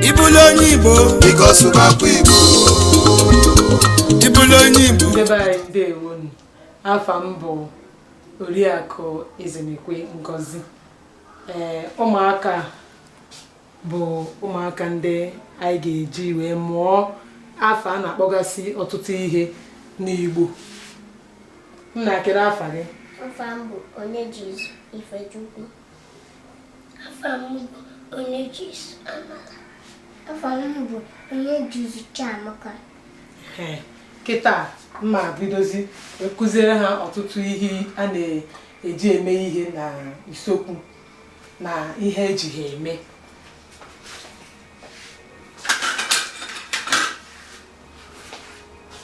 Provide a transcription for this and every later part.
Ị bụlụ onye Igbo, Biko sụbakwa Igbo. Ị bụlụ onye Igbo. Ndị be anyị, ndewonu. Afa m bụ Oriakụ Ezenekwe Ngozi. Ee, ụmụaka bụ ụmụaka ndị anyị ga-eji wee mụọ afa a na-akpọgasị ọtụtụ ihe n'Igbo. Nna, kedu afa gị? Afa m bụ Onyejizu Ifechukwu. Afa m bụ Onyejizu Amara. Afa m bụ Onyejizu Chiamaka. Ee, kịta m ma bidozi kụziere ha ọtụtụ ihe a na-eji eme ihe na usekwu na ihe eji ha eme.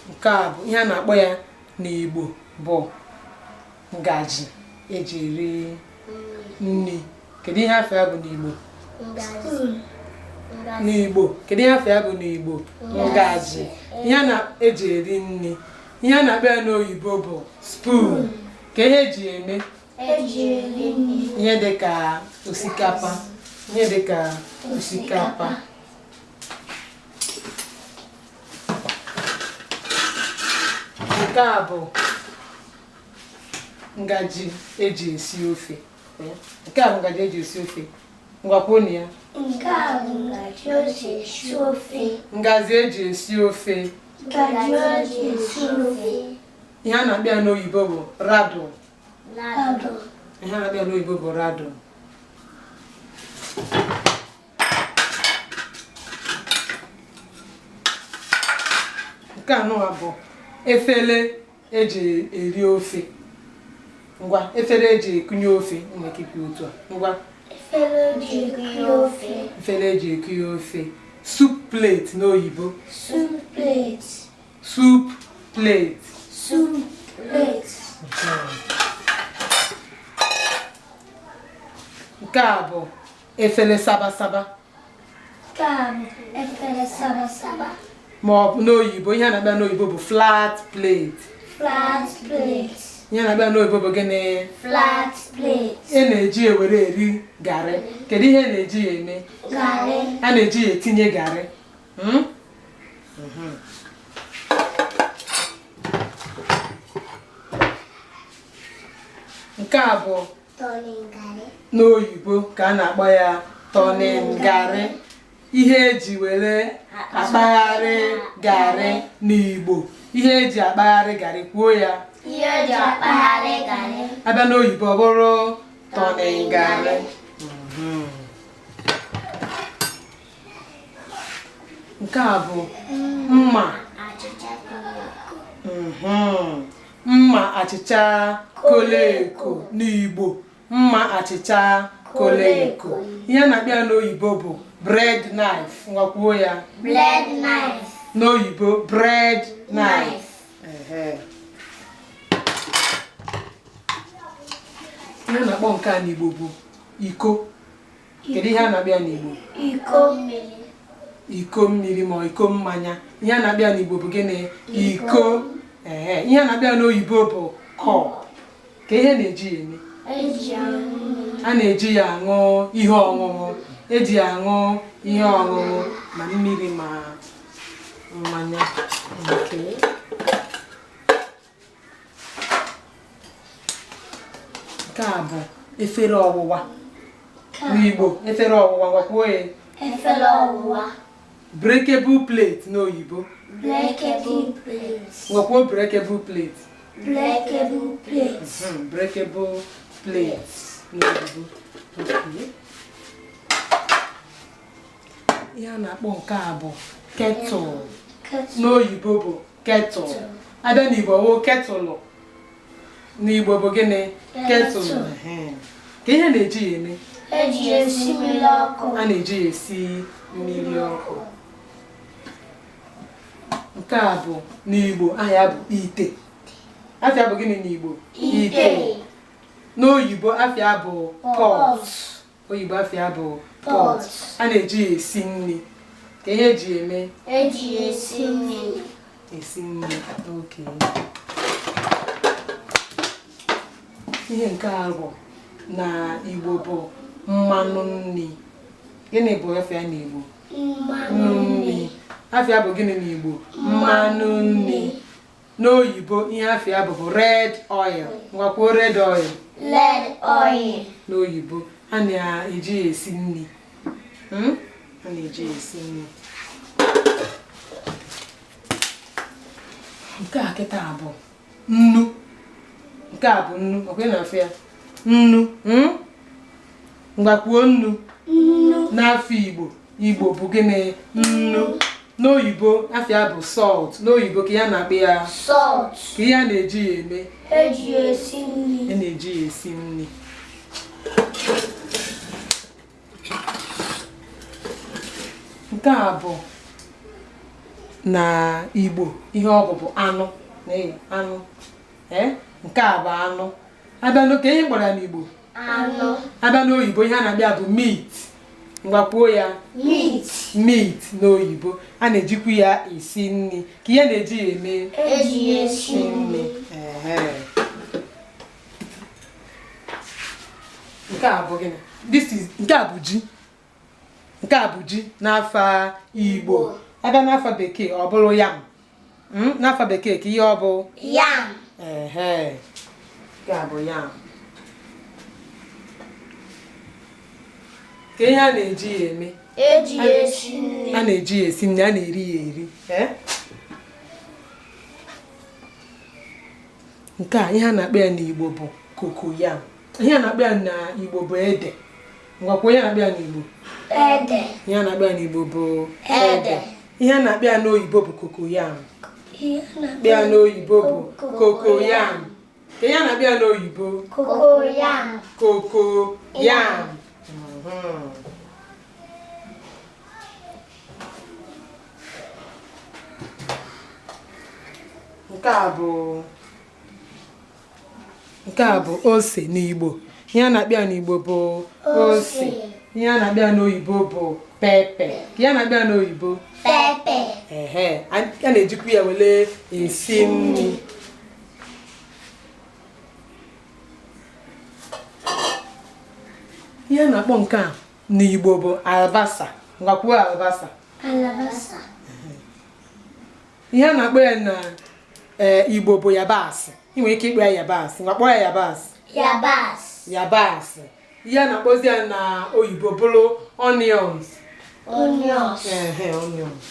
Nke a bụ ihe a na-akpọ ya n'Igbo bụ ngaji eji eri nri. Kedu ihe afa ya bụ n'Igbo? N'Igbo, kedu ihe afa ya bụ n'Igbo? Ngaji, ihe a na-eji eri nri. Ihe a na-akpọ ya n'oyibo bụ spoon. Ka ihe eji eme? Ihe dịka osikapa, ihe dịka osikapa. Nke a bụ ngaji eji esi ofe. Nke a bụ ngaji eji esi ofe. Ngwa, kwuonụ ya. Nke a bụ ngaji eji esi ofe. Ngaji eji esi ofe. Ngaji eji esi ofe. Ihe a na-akpọ ya n'oyibo bụ ladle. Ladle. Ihe a na-akpọ ya n'oyibo bụ ladle. Nke a nụwa bụ efere eji eri ofe. Ngwa, efere eji ekunye ofe. Nwere ike ikwu otu a. Ngwa. Efere eji ekunye ofe. Efere eji ekunye ofe, soup plate n'oyibo. Soup plate. Soup plate. Soup plate. Nke a bụ efere sabasaba. Nke a bụ efere sabasaba. Ma ọ bụ n'oyibo, ihe a na-akpọ n'oyibo bụ flat plate. Flat plate. Ihe a na-akpọ n'oyibo bụ gịnị? Flat plate. E na-eji ewere eri garị. Kedu ihe na-eji ya eme? Garị. A na-eji ya etinye garị. Hmm? Nke a bụ n'oyibo ka a na-akpọ ya turning garị, ihe eji were akpagharị garị n'Igbo. Ihe eji akpagharị garị, kwuo ya. Ihe eji akpagharị garị. Abịa n'oyibo, ọ bụrụ turning garị. Nke a bụ mma. Mma achịcha koleko n'Igbo. Mma achịcha koleko, ihe a na-akpọ ya n'oyibo bụ bread knife. Ngwa, kwuo ya. Bread knife. N'oyibo, bread knife. Ehe. Ihe a na-akpọ nke a n'Igbo bụ iko. Kedu ihe a na-akpọ ya n'Igbo? Iko mmiri. Iko mmiri ma iko mmanya. Ihe a na-akpọ ya n'Igbo bụ gịnị? Iko. Ee, ihe a na-akpọ ya n'oyibo bụ cup. Ka ihe na-eji ya eme? A na-eji ya aṅụ ihe ọṅụṅụ. Eji ya aṅụ ihe ọṅụṅụ, ma mmiri ma mmanya. Okay. Nke a bụ efere ọwụwa n'Igbo. Efere ọwụwa, gwakwuo ya. Efere ọwụwa. Breakable plate n'oyibo. Breakable plate. Gwakwuo breakable plate. Breakable plate. Breakable plate n'oyibo. Okay. Ihe a na-akpọ nke a bụ kettle. N'oyibo bụ kettle. Abịa n'Igbo, wụ ketụlụ. N'Igbo bụ gịnị? Kettle. Ka ihe na-eji ya eme? Eji esi mmiri ọkụ. A na-eji ya esi mmiri ọkụ. Nke a bụ n'Igbo, aha ya bụ ite. Afa ya bụ gịnị n'Igbo? Ite. N'oyibo, afa ya bụ pot. Oyibo, afa ya bụ pot. A na-eji ya esi nri. Ka ihe eji eme? Eji esi nri. Esi nri. Okay. Ihe nke a bụ na Igbo bụ mmanụ nri. Gịnị bụ afa ya n'Igbo? Nri. Afịa bụ gịnị n'Igbo? Mmanụ nri. N'oyibo ihe afịa bụ red oil. Ngwa kwuo red oil. Red oil. N'oyibo a na-eji ya esi nri. A na-eji ya esi nri. Nke a kịta bụ nnu. Nke a bụ nnu. Ọkwa ị na-afụ ya? Nnu. Ngwa kwuo nnu. Nnu. N'afọ Igbo, Igbo bụ gịnị? Nnu. N'oyibo afịa bụ salt. N'oyibo ka ya na-akpọ ya Salt. Ka ihe a na-eji ya eme? Eji ya esi nri. A na-eji ya esi nri. Nke a bụ na Igbo ihe ọ bụ anụ. Anụ. Nke a bụ anụ. Abịa n'oke ihe mkpọrọ ya n'Igbo? Anụ. Abịa n'oyibo ihe a na-akpọ ya bụ meat. Ngwa kwuo ya. Meat. Meat n'oyibo. A na-ejikwa ya esi nri. Ka ihe na-eji ya eme? Eji ya esi nri. Nke a bụ gịnị? Nke a bụ ji. Nke a bụ ji n'afa Igbo. Abịa n'afa bekee ọ bụrụ yam. N'afa bekee ka ihe ọ bụ? Yam. Nke a bụ yam. Ka ihe a na-eji ya eme? Eji ya esi nri. A na-eji ya esi nri, a na-eri ya eri. Nke a ihe a na-akpọ ya n'Igbo bụ kokoyam. Ihe a na-akpọ ya n'Igbo bụ ede. Ngwa kwuo ihe a na-akpọ ya n'Igbo. Ede. Ihe a na-akpọ ya n'Igbo bụ ede. Ihe a na-akpọ ya n'oyibo bụ kokoyam. Ihe a na-akpọ ya n'oyibo bụ kokoyam. Ka ihe a na-akpọ ya n'oyibo? Kokoyam. Kokoyam. Nke a bụ ose n'Igbo. Ihe a na-akpọ ya n'Igbo bụ ose. Ihe a na-akpọ ya n'oyibo bụ pepe. Ihe a na-akpọ ya n'oyibo? Pepe. A na-ejikwa ya wele esi nri. Ihe a na-akpọ nke a n'Igbo bụ alabasa. Ngwa kwuo alabasa. Alabasa. Ihe a na-akpọ ya na Igbo bụ yabasị. Ị nwere ike ịkpọ ya yabasị. Ngwa kpọọ ya yabasị. Yabasị. Yabasị. Ihe a na-akpọzi ya na oyibo bụrụ onions. Onions. Onions.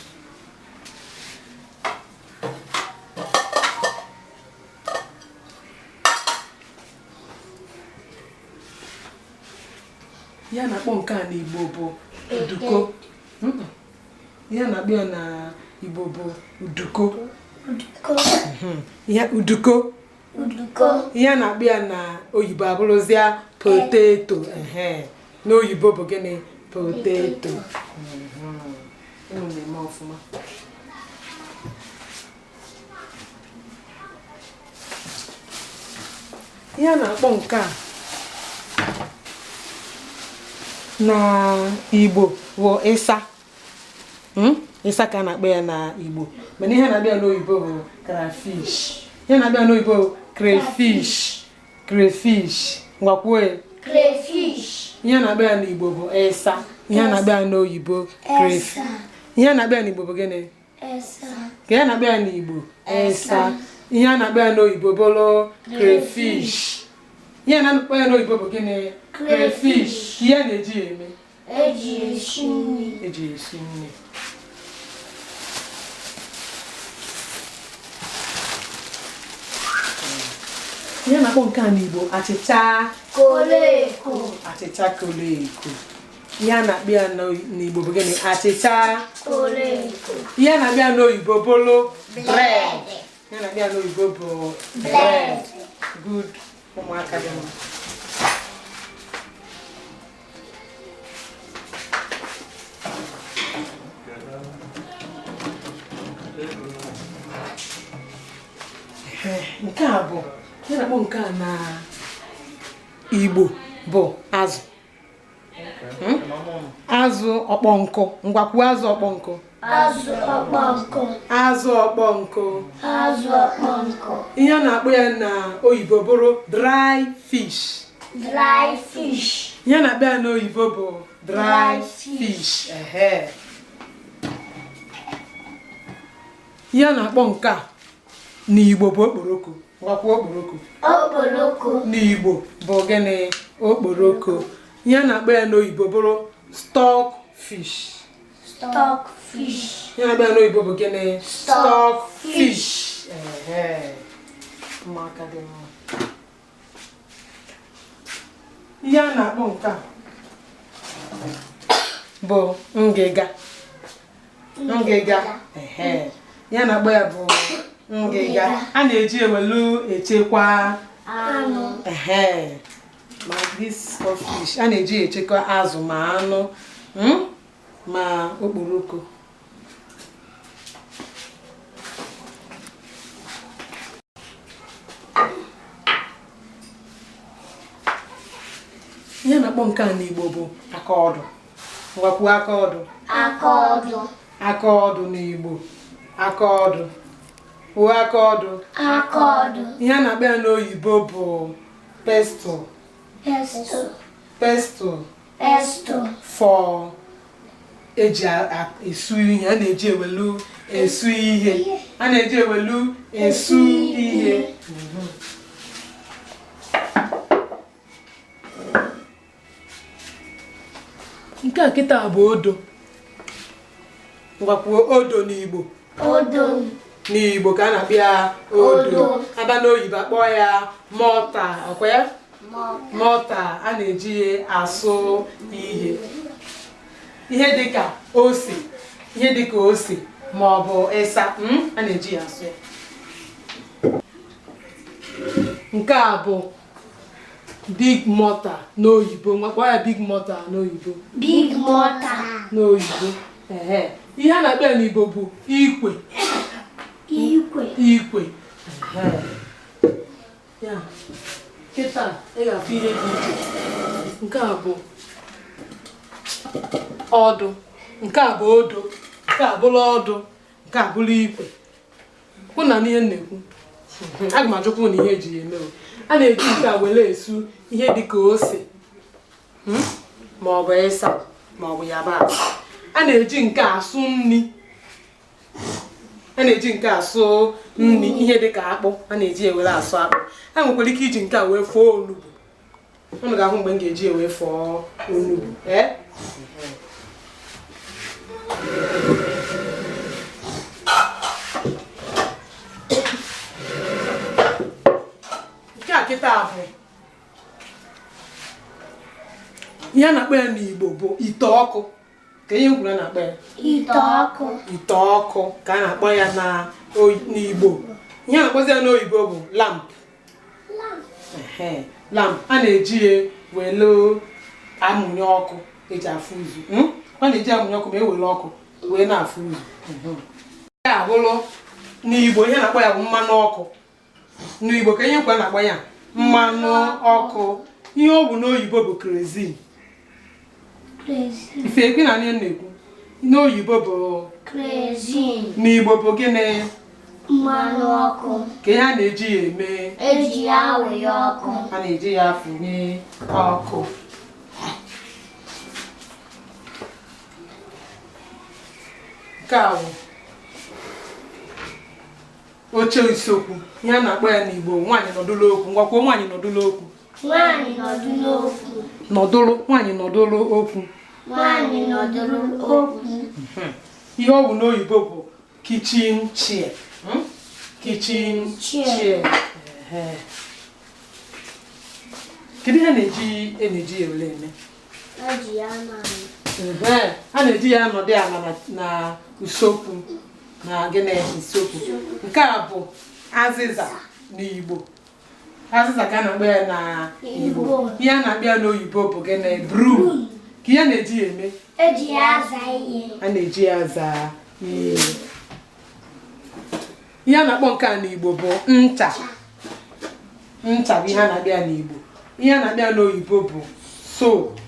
Ihe a na-akpọ nke a n'Igbo bụ uduko. Ihe a na-akpọ ya na Igbo bụ uduko. Uduko. Ihe uduko. Uduko. Ihe a na-akpọ ya na oyibo abụrụzịa potato. N'oyibo bụ gịnị? Potato. Unu na-eme ọfụma. Ihe a na-akpọ nke a na Igbo bụ ịsa. Ịsa ka a na-akpọ ya na Igbo. Mana ihe a na-akpọ ya n'oyibo bụ crayfish. Ihe a na-akpọ ya n'oyibo bụ crayfish. Crayfish. Ngwa kwuo ya. Crayfish. Ihe a na-akpọ ya n'Igbo bụ ịsa. Ihe a na-akpọ ya n'oyibo crayfish. Ihe a na-akpọ ya n'Igbo bụ gịnị? Ịsa. Ka ihe a na-akpọ ya n'Igbo? Ịsa. Ihe a na-akpọ ya n'oyibo bụrụ crayfish. Ihe a na-akpọ ya n'oyibo bụ gịnị? Crayfish. Ihe a na-eji ya eme? Eji esi nri. Eji esi nri. Ihe a na-akpọ nke a n'Igbo achịcha kolo eko. Achịcha kolo eko. Ihe a na-akpọ ya n'Igbo bụ gịnị? Achịcha kolo eko. Ihe a na-akpọ ya n'oyibo bụrụ bread. Ihe a na-akpọ ya n'oyibo bụ bread. Good. Ụmụaka dị mma. Nke a bụ ihe na-akpọ nke a na Igbo bụ azụ. Azụ ọkpọnkụ. Ngwa kwuo azụ ọkpọnkụ. Azụ ọkpọnkụ. Azụ ọkpọnkụ. Azụ ọkpọnkụ. Ihe a na-akpọ ya na oyibo bụrụ dry fish. Dry fish. Ihe a na-akpọ ya n'oyibo bụ dry Dry fish. fish. Ihe a na-akpọ nke a n'Igbo bụ okporoko. Ngwakwa okporoko. Okporoko. N'Igbo bụ gịnị? Okporoko. Ihe a na-akpọ ya n'oyibo bụrụ stock fish. Stock fish. Ihe a na-akpọ ya n'oyibo bụ gịnị? Stock fish. Ehe. Ụmụaka dị mma. Ihe a na-akpọ nke a bụ ngịga. Ngịga. Ehe. Ihe a na-akpọ ya bụ ngịga. A na-eji ewelu echekwa Anụ. Ehe. Ma this stockfish a na-eji echekwa azụ ma anụ, ma okporoko. Ihe a na-akpọ nke a n'Igbo bụ aka ọdụ. Ngwakwuo aka ọdụ. Aka ọdụ. Aka ọdụ n'Igbo. Aka ọdụ. Kwuo aka ọdụ. Aka ọdụ. Ihe a na-akpọ ya n'oyibo bụ pestle. Pestle. Pestle. Pestle. For eji esu ihe. A na-eji ewelu esu ihe. A na-eji ewelu esu ihe. Nke a kịta bụ odo. Ngwakwuo odo n'Igbo. Odo. N'Igbo ka a na-akpọ ya odo. Aba n'oyibo akpọ ya mọta, ọkwa ya? Mọta. A na-eji ya asụ ihe. Ihe dịka ose, ihe dịka ose ma ọ bụ ịsa, a na-eji ya asụ ya. Nke a bụ big mortar n'oyibo. Ngwakwa ya big mortar n'oyibo. Big mortar n'oyibo. Ehe. Ihe a na-akpọ ya n'Igbo bụ ikwe. Ikwe. Ikwe. Ehe. Ya. Kịta ị ga-afụ ihe dị iche. Nke a bụ ọdụ. Nke a bụ odo. Nke a bụrụ ọdụ. Nke a bụrụ ikwe. Kwụ na n'ihe m na-ekwu. Aga m ajụkwa na ihe eji ya eme o. A na-eji nke a were esu ihe dịka ose, ma ọ bụ ịsa ma ọ bụ yabasị. A na-eji nke a asụ nri. A na-eji nke a asụ nri ihe dịka akpụ. A na-eji ewere asụ akpụ. A nwekwara ike iji nke a wee fọọ onugbu. Unu ga-ahụ mgbe m ga-eji ewe fọọ onugbu. Nke a kịta bụ ihe a na-akpọ ya n'Igbo bụ ite ọkụ. Ka ihe m kwuru a na-akpọ ya? Ite ọkụ. Ite ọkụ ka a na-akpọ ya n'Igbo. Ihe a na-akpọzi ya n'oyibo bụ lamp. Ehe, lamp. A na-eji ya welu amụnye ọkụ eji afụ ụzụ. A na-eji amụnye ọkụ ma e were ọkụ wee na-afụ ụzụ. Ya abụrụ n'Igbo ihe a na-akpọ ya bụ mmanụ ọkụ. N'Igbo ka ihe nkwa na-akpọ ya mmanụ ọkụ. Ihe ọ bụ n'oyibo bụ kerozin. Ife ekwe na ihe na-ekwu n'oyibo bụ kerozin. N'Igbo bụ gịnị? Mmanụ ọkụ. Ka ihe a na-eji ya eme? Eji ya awụnye ọkụ. A na-eji ya afụnye ọkụ. Nke a bụ oche usekwu. Ihe a na-akpọ ya n'Igbo nwaanyị nọdụlụ okwu. Ngwakwuo nwaanyị nọdụlụ okwu. Nwaanyị nọdụlụ okwu. Nọdụlụ, nwaanyị nọdụlụ okwu. Nwaanyị nọdụlụ okwu. Ihe ọ bụ n'oyibo bụ kitchen chair. Kitchen chair. Kedu ihe na-eji eji ewere eme? A na-eji ya anọdụ ala na usekwu na gịnị usekwu. Nke a bụ azịza n'Igbo. Azịza ka a na-akpọ ya na Igbo. Ihe a na-akpọ ya n'oyibo bụ gịnị? Broom. Ka ihe na-eji ya eme? Eji ya aza ihe. A na-eji ya aza ihe. Ihe a na-akpọ nke a n'Igbo bụ ncha. Ncha bụ ihe a na-akpọ ya n'Igbo. Ihe a na-akpọ ya n'oyibo bụ soap.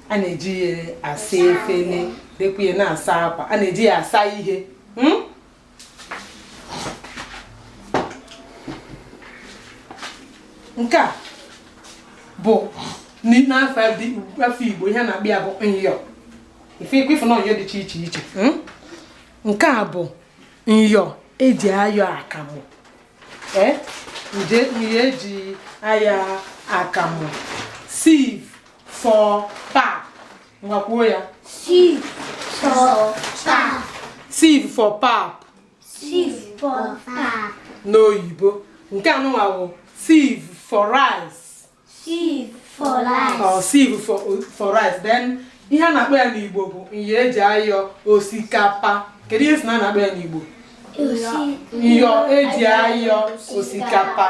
A na-eji ya asa efere, dekwa ya na-asa akwa. A na-eji ya asa ihe. Nke a bụ n'afọ Igbo ihe a na-akpọ ya bụ nyọ. Ife ịfụ na nyọ dị iche iche. Nke a bụ nyọ eji ayọ akamụ. Myọ eji ayọ akamụ. Sieve for pap. Ngwa kwuo ya. Sieve for pap. Sieve for pap. Sieve for pap. N'oyibo. Nke anụnwa bụ sieve for rice. Sieve for rice. Or sieve for rice. Then ihe a na-akpọ ya n'Igbo bụ myọ eji ayọ osikapa. Kedu ihe si na a na-akpọ ya n'Igbo? Myọ eji ayọ osikapa.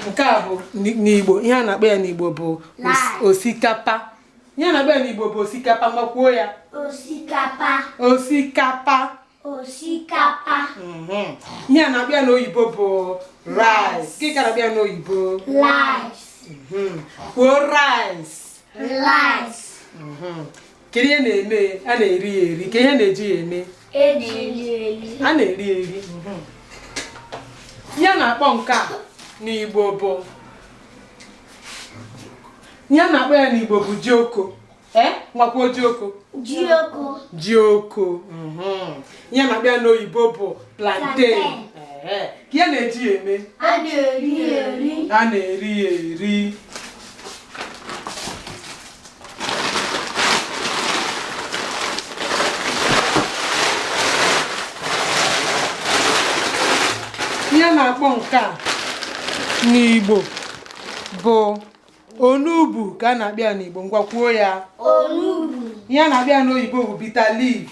Nke a bụ n'Igbo, ihe a na-akpọ ya n'Igbo bụ osikapa. Ihe a na-akpọ ya n'Igbo bụ osikapa. Mgbakwuo ya. Osikapa. Osikapa. Osikapa. Ihe a na-akpọ ya n'oyibo bụ rice. Gịnị ka a na-akpọ ya n'oyibo? Rice. Kwuo rice. Rice. Kedu ihe na-eme? A na-eri ya eri. Ka ihe na-eji ya eme? Eri. A na-eri eri. Ihe a na-akpọ nke a n'Igbo bụ, ihe a na-akpọ ya n'Igbo bụ jioko. Nwakwuo jioko. Jioko. Jioko. Ihe a na-akpọ ya n'oyibo bụ plantain. Ka ihe na-eji ya eme? A na-eri eri. A na-eri ya eri. Ihe a na-akpọ nke a n'Igbo bụ onugbu ka a na-akpọ ya n'Igbo. Ngwa kwuo ya. Onugbu. Ihe a na-akpọ ya n'oyibo bụ bitter leaf.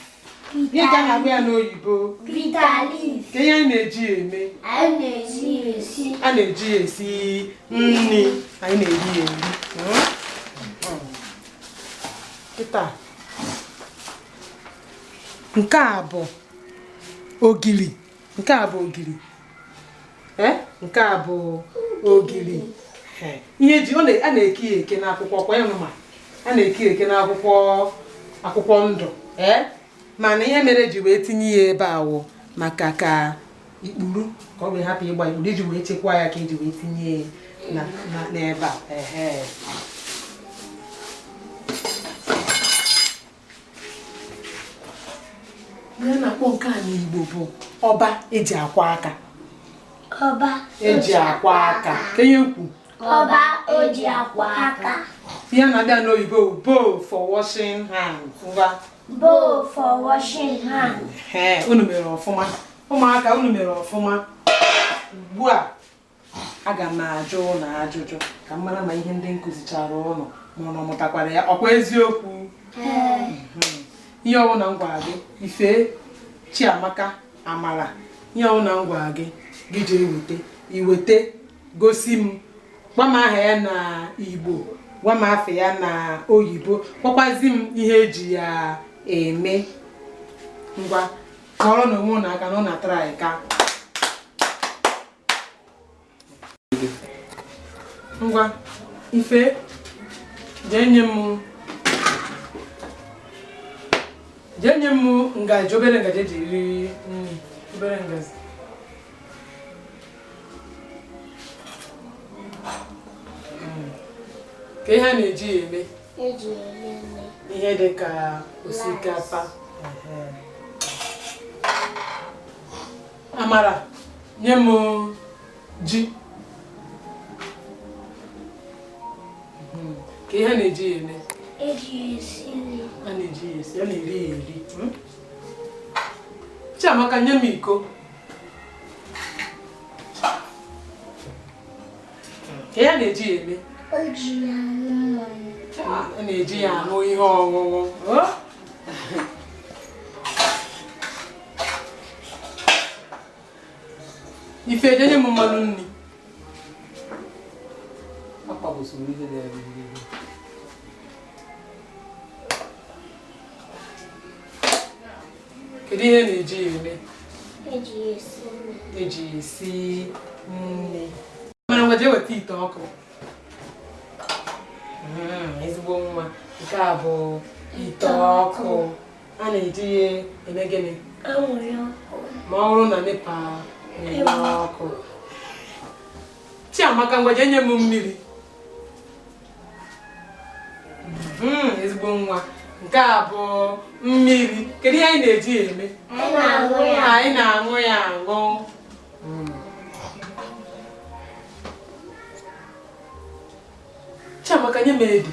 Ihe ka a na-akpọ ya n'oyibo? Bitter leaf. Ka ihe a na-eji ya eme? A na-eji ya esi. A na-eji ya esi nri. Anyị na-eri ya eri. Kịta. Nke a bụ ogiri. Nke a bụ ogiri. Nke a bụ ogiri. Ihe eji a na-eke ya eke n'akwụkwọ, kwa ya ma a na-eke eke n'akwụkwọ akwụkwọ ndụ. Mana ihe mere eji wee tinye ya ebe a wụ maka ka ikpuru ka ọ wee hapụ ịgba ikpuru, iji wee chekwaa ya ka eji wee tinye ya n'ebe a. Ihe na-akpọ nke a n'Igbo bụ ọba eji akwa aka. Ọba eji akwa aka. Ka ihe nkwu? Ọba eji akwa aka. Ihe na-abịa n'oyibo bụ bowl for washing hands. Ngwa. Bowl for washing hands. Unu mere ọfụma. Ụmụaka unu mere ọfụma. Ugbu a aga m ajụ ụnụ ajụjụ ka m mara ma ihe ndị nkụzichara ụnụ ma ụnụ mụtakwara ya. Ọkwa eziokwu? Ihe ọbụla m gwara gị, Ife, Chiamaka, Amara, ihe ọbụla m gwara gị, gị jee wete, iwete, gosi m, gwa m aha ya na Igbo, gwa m afa ya na oyibo, gwakwazi m ihe eji ya eme. Ngwa, kọrọ na onwe unu aka na ọ na-atara anyị ka. Ngwa, Ife, jee nye m ngaji, obere ngaji eji eri nri, obere ngaji. Ka ihe a na-eji ya eme? Ihe dị ka osikapa. Amara, nye m ji. Ka ihe a na-eji ya eme? A na-eji ya esi, a na-eri ya eri. Chiamaka, nye m iko. Ka ihe a na-eji ya eme? A na-eji ya aṅụ ihe ọṅụṅụ. Ife, nye m mmanụ nri. Kedu ihe na-eji ya eme? Eji esi nri. Mana ngwa jee weta ite ọkụ. Ezigbo nwa. Nke a bụ ite ọkụ. A na-eji ya eme gịnị? Ma ọ bụrụ na NEPA na-enye ọkụ. Chiamaka, ngwa jee nye m mmiri. Ezigbo nwa. Nke a bụ mmiri. Kedu ihe anyị na-eji ya eme? Anyị na-aṅụ ya aṅụ. Chiamaka, nye m ede.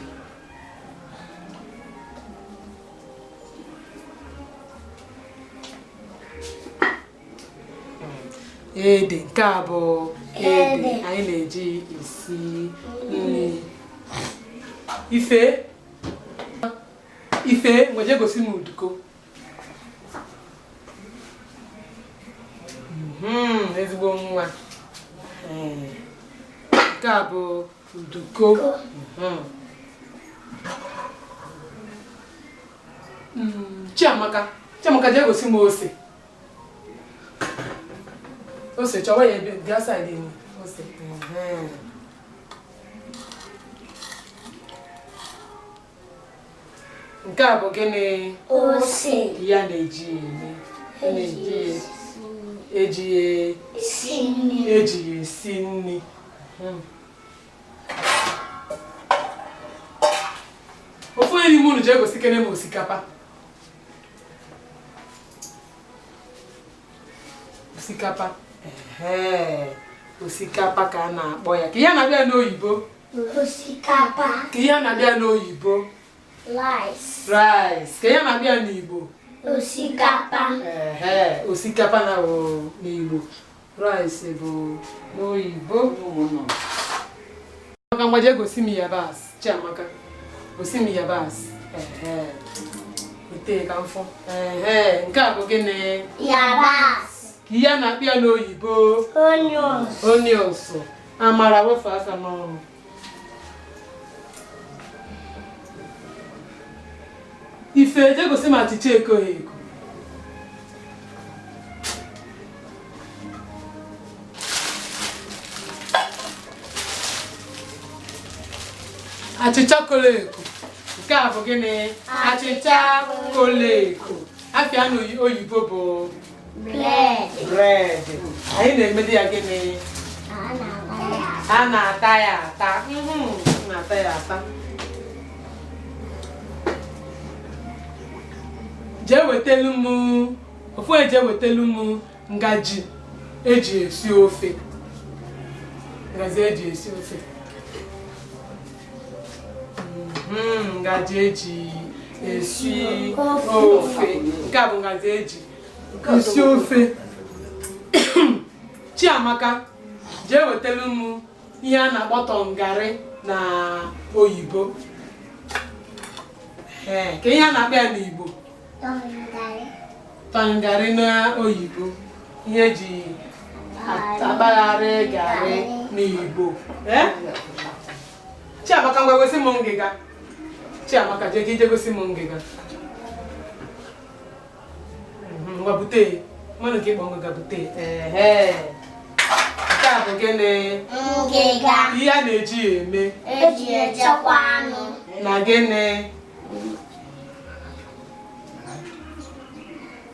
Ede, nke a bụ ede. Anyị na-eji esi nri. Ife, Ife, ngwaje gosi m uduko. Ezigbo nwa. Nke a bụ uduko. Chiamaka, Chiamaka jee gosi m ose. Ose chọwa ya ebe bịa saịdị enyi. Ose. Nke a bụ gịnị? Ose. Ya na-eji eme. Eji ya esi nri. Ofu onye n'ime unu jee gosi kene m osikapa. Osikapa. Osikapa ka a na-akpọ ya. Ka ihe na-abịa n'oyibo? Osikapa. Ka ihe na-abịa n'oyibo? Rice. Rice. Ka ihe na-abịa n'Igbo? Osikapa. Osikapa na n'Igbo. Rice bụ n'oyibo. Maka mgbaje gosi m yabasị. Chiamaka, gosi m yabasị. Wete ka mfọ. Nke a bụ gịnị? Yabasị. Ka ihe a na-akpọ ya n'oyibo? Onions. Onions. Amara, wefu aka n'ọnụ. Ife, jee gosi m achịcha ekoghị eko. Achịcha kolo eko. Nke a bụ gịnị? Achịcha kolo eko. Afịa n'oyibo bụ bread. Bread. Anyị na-emede ya gịnị? A na-ata ya ata. A na-ata ya ata. Jee wetelu m ofu onye, jee wetelu m ngaji eji esi ofe. Ngaji eji esi ofe. Ngaji eji esi ofe. Nke a bụ ngaji eji esi ofe. Chiamaka, jee wetelu m ihe a na-akpọ tọngarị na oyibo. Ka ihe a na-akpọ ya n'Igbo? Tọngarị n'oyibo. Ihe eji akpagharị garị n'Igbo. Chiamaka, ngwa gosi m ngịga. Chiamaka, jee ka ije gosi m ngịga. Ngwa bute. Mmanụ ka ịkpọ ngịga bute. Nke a bụ gịnị? Ngịga. Ihe a na-eji ya eme? Eji echekwa anụ. Na gịnị?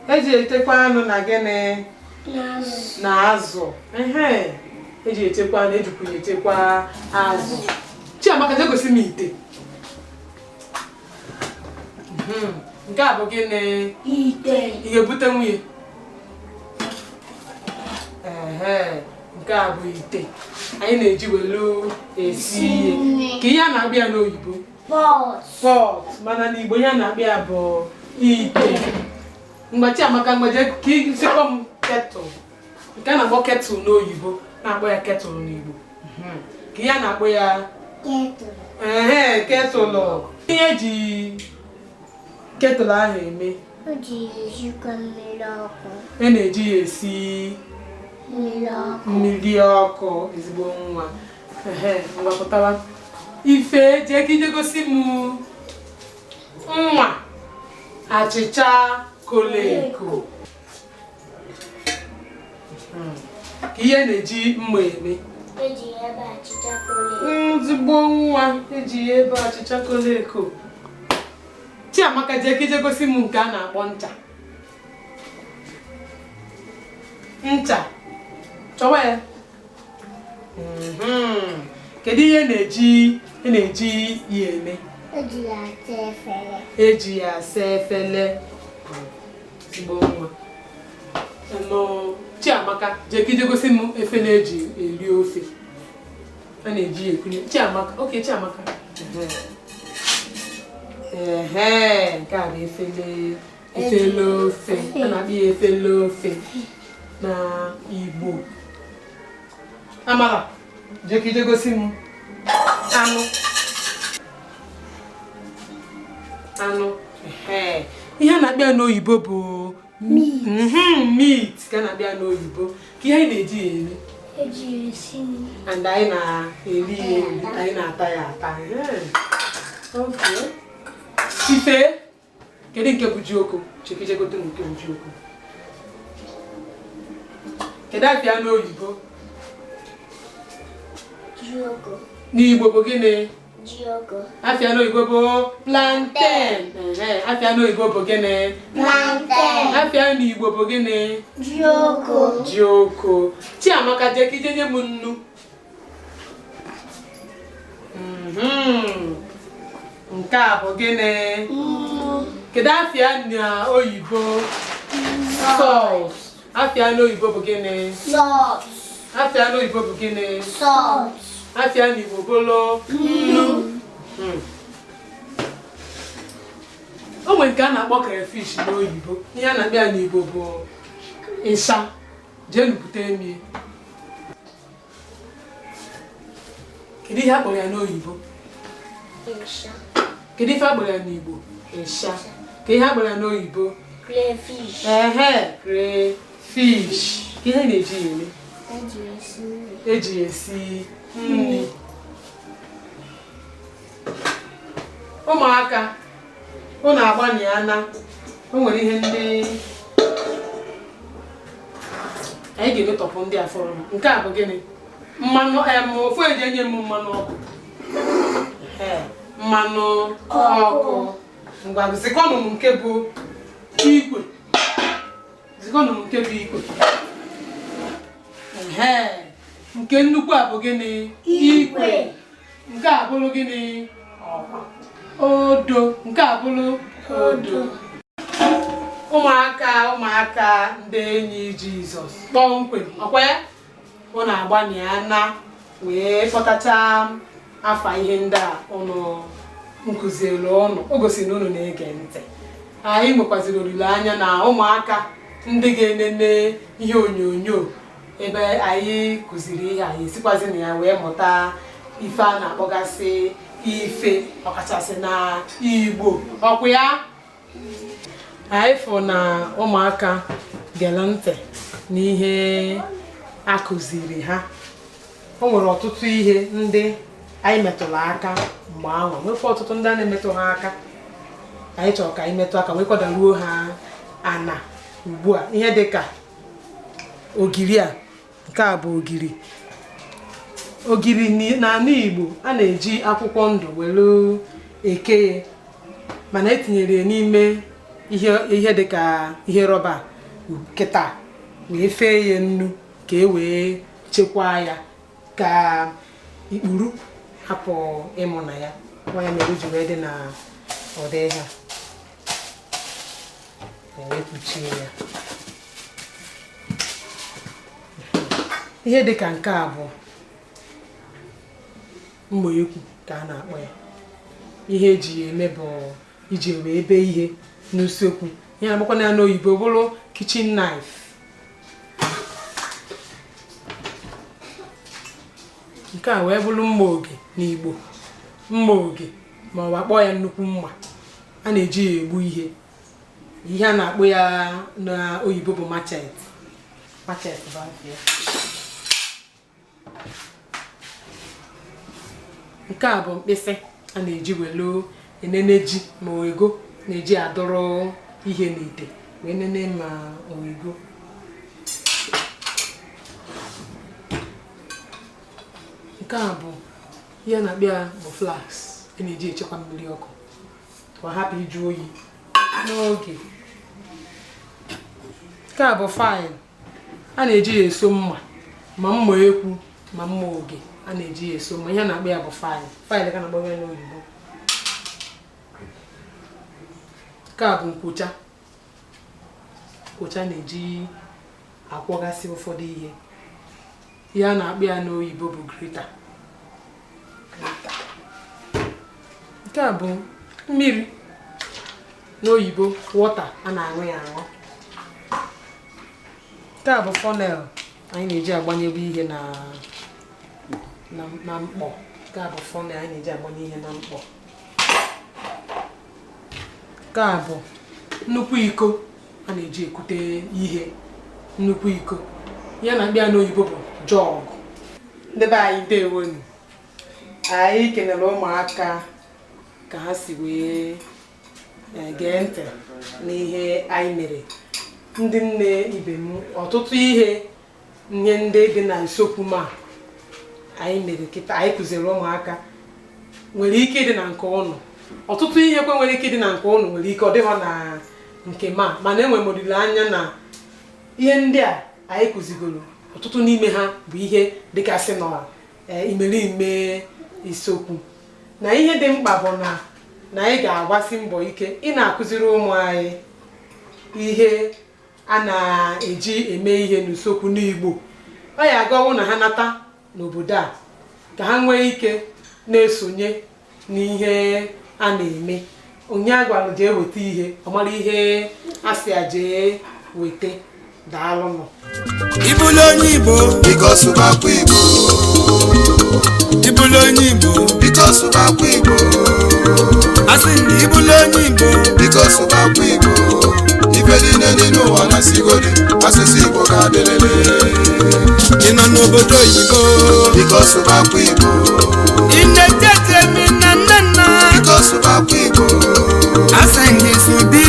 Eji echekwa anụ na gịnị? Na azụ. Eji echekwa anụ, ejikwa ya echekwa azụ. Chiamaka, jee gosi m ite. Nke a bụ gịnị? Ite. Ị ga-ebute nwunye? Nke a bụ ite. Anyị na-eji welu esi ihe. Ka ihe a na-akpọ ya n'oyibo? Pot. Pot. Mana n'Igbo ihe a na-akpọ ya bụ ite. Mgbe Chiamaka, mgbe ka isikọ m ketụl. Nke a na-akpọ ketụl n'oyibo, na-akpọ ya ketụl n'Igbo. Ka ihe a na-akpọ ya? Ketụl. Ketụlụ. Ihe eji ketụlụ ahụ eme? O ji esikwa mmiri ọkụ. E na-eji ya esi mmiri ọkụ. Ezigbo nwa. Ngwa pụtawa. Ife, jee ka ije gosi m nwa achịcha kolo eko. Ka ihe na-eji mma eme? Eji ebe achịcha kolo eko. Ezigbo nwa, eji ebe achịcha kolo eko. Chiamaka, jee ka ije gosi m nke a na-akpọ ncha. Ncha. Chọwa ya. Kedu ihe na-eji ya eme? Eji ya asa efere. Eji ya asa efele. Ezigbo nwa. Chiamaka, jee ka ije gosi m efere eji eri ofe. A na-eji ya ekunye. Chiamaka, okay, Chiamaka. Ehe, nke a bụ efele efele ofe. A na-akpọ ya efele ofe na Igbo. Amara, jee ka ije gosi m anụ. Anụ. Ehe. Ihe a na-akpọ ya n'oyibo bụ Meat. Meat ka a na-akpọ ya n'oyibo. Ka ihe anyị na-eji ya eme. Eji esi nri. And anyị na-eri ya eri, anyị na-ata ya ata. Okay. Ife, kedu nke bụ jioko? Chekichegote nke bụ jioko. Kedu afịa n'oyibo? Jioko. N'Igbo bụ gịnị? Jioko. Afịa n'oyibo bụ plantain. Afịa n'oyibo bụ gịnị? Plantain. Afịa n'Igbo bụ gịnị? Jioko. Jioko. Chiamaka, jee ka ije nye m nnu. Nke a bụ gịnị? Kedu afịa n'oyibo? Salt. Afịa n'oyibo bụ gịnị? Salt. Afịa n'oyibo bụ gịnị? Salt. Afịa n'Igbo bụlụ nnu. O nwere nke a na-akpọ crayfish n'oyibo. Ihe a na-akpọ ya n'Igbo bụ ịsha. Jee nupụta emie. Kedu ihe a kpọrọ ya n'oyibo? Ịsha. Kedu ife a kpọrọ ya n'Igbo? Ịsha. Ka ihe a kpọrọ ya n'oyibo? Crayfish. Ehe, crayfish. Ka ihe na-eji ya eme? Eji esi nri. Eji esi nri. Ụmụaka, unu agbaniana. O nwere ihe ndị anyị ga-emetọpụ ndị a fọrọ. Nke a bụ gịnị? Mmanụ ofu eji enye m mmanụ ọkụ. Mmanụ ọkụ. Ngwa, zikọnụ m nke bụ ikwe. Zikọnụ m nke bụ ikwe. Ehe. Nke nnukwu a bụ gịnị? Ikwe. Nke a bụrụ gịnị? Ọkwa. Odo. Nke a bụrụ odo. Ụmụaka, ụmụaka ndị enyi Jizọs kpọmkwem, ọkwa ya? Unu agbaniana wee kpọtacha afa ihe ndị a unu nkụzielu ụnụ. O gosiri na unu na-ege ntị. Anyị nwekwaziri olileanya na ụmụaka ndị ga-enene ihe onyonyo ebe anyị kụziri ihe anyị esikwazi na ya wee mụta ife a na-akpọgasị ife, ọkachasị na Igbo. Ọkwa ya? Anyị fụ na ụmụaka gere ntị n'ihe a kụziri ha. O nwere ọtụtụ ihe ndị anyị metụrụ aka mgbe ahụ, nwekwa ọtụtụ ndị a na-emetụ ha aka. Anyị chọrọ ka anyị metụ aka wee kwadaruo ha ana ugbu a. Ihe dị ka ogiri a, nke a bụ ogiri. Ogiri n'ala Igbo a na-eji akwụkwọ ndụ were eke ya, mana etinyere ya n'ime ihe dị ka ihe rọba kịta wee fee ya nnu ka e wee chekwaa ya ka ikpuru hapụ ịmụ na ya. Nwa ya mere o ji wee dị na ụdị ihe a, wee kpuchie ya. Ihe dị ka nke a bụ mgbe ekwu ka a na-akpọ ya. Ihe eji ya eme bụ iji wee bee ihe n'usekwu. Ihe na-agbakwa ya n'oyibo bụrụ kitchen knife. Nke a wee bụrụ mma oge n'Igbo. Mma oge ma ọ bụ akpọ ya nnukwu mma. A na-eji ya egbu ihe. Ihe a na-akpọ ya n'oyibo bụ machete. Machete bụ afọ ya. Nke a bụ mkpịsị a na-eji welu enene ji ma ego na-eji adọrọ ihe n'ite wee nene ma ego. Nke a bụ ihe a na-akpọ ya bụ flask a na-eji echekwa mmiri ọkụ ka ọ hapụ ịjụ oyi n'oge. Nke a bụ faịlụ a na-eji ya eso mma, ma mma ekwu ma mma oge a na-eji ya eso mma. Ihe a na-akpọ ya bụ faịlụ. Faịlụ ka a na-akpọ ya n'oyibo. Nke a bụ nkwụcha. Nkwụcha na-eji akwọgasị ụfọdụ ihe. Ihe a na-akpọ ya n'oyibo bụ grater. Nke a bụ mmiri, n'oyibo water, a na-aṅụ ya aṅụ. Nke a bụ funnel anyị na-eji agbanyebe ihe na mkpọ. Nke a bụ funnel anyị na-eji agbanye ihe na mkpọ. Nke a bụ nnukwu iko a na-eji ekute ihe, nnukwu iko. Ihe a na-akpọ ya n'oyibo bụ jug. Ndị be anyị, ndewonu. Anyị kenere ụmụaka ka ha si wee gee ntị n'ihe anyị mere. Ndị nne ibe m, ọtụtụ ihe ndị dị na isiokwu ma anyị mere kịta, anyị kụziri ụmụaka, nwere ike ịdị na nke ụnụ. Ọtụtụ ihe kwe nwere ike ịdị na nke ụnụ, nwere ike ọ dịghọ na nke ma. Mana enwere m olileanya na ihe ndị a anyị kụzigoro, ọtụtụ n'ime ha bụ ihe dịgasị na imerime isiokwu. Na ihe dị mkpa bụ na anyị ga-agbasi mbọ ike ị na-akụziri ụmụ anyị ihe a na-eji eme ihe n'usekwu n'Igbo. Ọ ya agọwụ na ha nata n'obodo a, ka ha nwee ike na-esonye n'ihe a na-eme. Onye a gwara jee weta ihe, ọ mara ihe a sị ya jee weta. Daalụnụ. Ịbụla onye Igbo. Biko sụbakwa Igbo. Ịbụla onye Igbo. Biko sụbakwa Igbo. Asị m na ịbụla onye Igbo. Biko sụbakwa Igbo. Ife niile dị n'ụwa na sigodi, asụsụ Igbo ga-adịrịrị. Ị nọ n'obodo oyibo. Biko sụbakwa Igbo. Ị na-ejeje mi na nne nna. Biko sụbakwa Igbo. Asị m gị sụba.